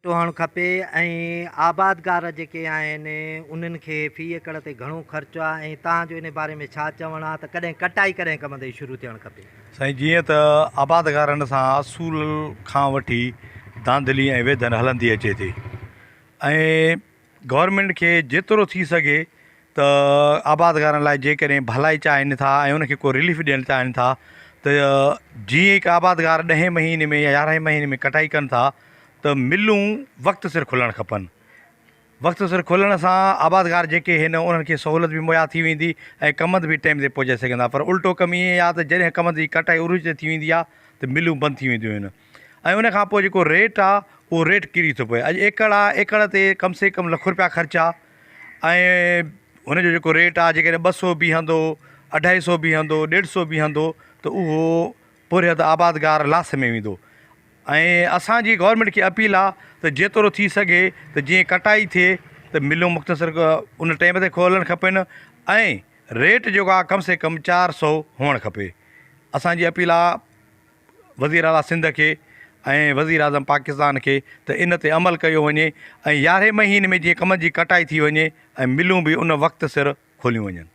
هئڻ کپي ۽ آبادگار جيڪي آهن انهن کي في ايڪڙ تي گهڻو خرچ آهي ۽ توهان جو ان باري ۾ ڇا چوڻ آهي ته ڪڏهن ڪٽائي ڪڏهن ڪمند جي شروع ٿيڻ کپي. سائين جيئن ته آبادگارن سان اصول کان وٺي ڌانڌلي ۽ ويڌن هلندي اچي ٿي ۽ گورنمينٽ کي جيترو ٿي سگهي ته آبادگارن لاء جيڪڏهن ڀلائي چاهين ٿا ۽ ان کي ڪو رليف ڏيڻ چاهين ٿا ته جيئن هڪ آبادگار ڏهين مهيني ۾ يا يارهين مهيني ۾ ڪٽائي ڪن ٿا ته ملون وقت سر کلڻ کپن وقت سر کلڻ سان آبادگار جيڪي هن انهن کي سهولت به مهيا ٿي ويندي ۽ ڪمند به ٽيم تي پهچائي سگهندا پر الٽو ڪم ائين آهي ته جڏهن ڪمند جي ڪٽائي عروج تي ٿي ويندي آهي ته ملون بند ٿي وينديون آهن ۽ ان کان پوء جيڪو ريٽ آ اهو ريٽ ڪري ٿو پئي اڄ ايڪڙ آ ايڪڙ تي ڪم سي ڪم لک روپيا خرچ آ ۽ ان جو جيڪو ريٽ آ جيڪڏهن ٻه سو بيهندو اڍائي سو بيهندو ڏيڍ سو بيهندو ته اهو پورهيت آبادگار لاس ۾ ويندو ۽ اسان جي گورنمينٽ کي اپيل آ ته جيترو ٿي سگهي ته جيئن ڪٽائي ٿئي ته ملون مختصر ان ٽيم تي کولڻ کپن ۽ ريٽ جيڪو آ ڪم سي ڪم 400 هئڻ کپي اسان جي اپيل آ وزير اعليٰ سنڌ کي ۽ وزير اعظم پاڪستان کي ته ان تي عمل ڪيو وڃي ۽ يارهين مهيني ۾ جيئن ڪمند جي ڪٽائي ٿي وڃي ۽ ملون به ان وقت سر کوليون وڃن.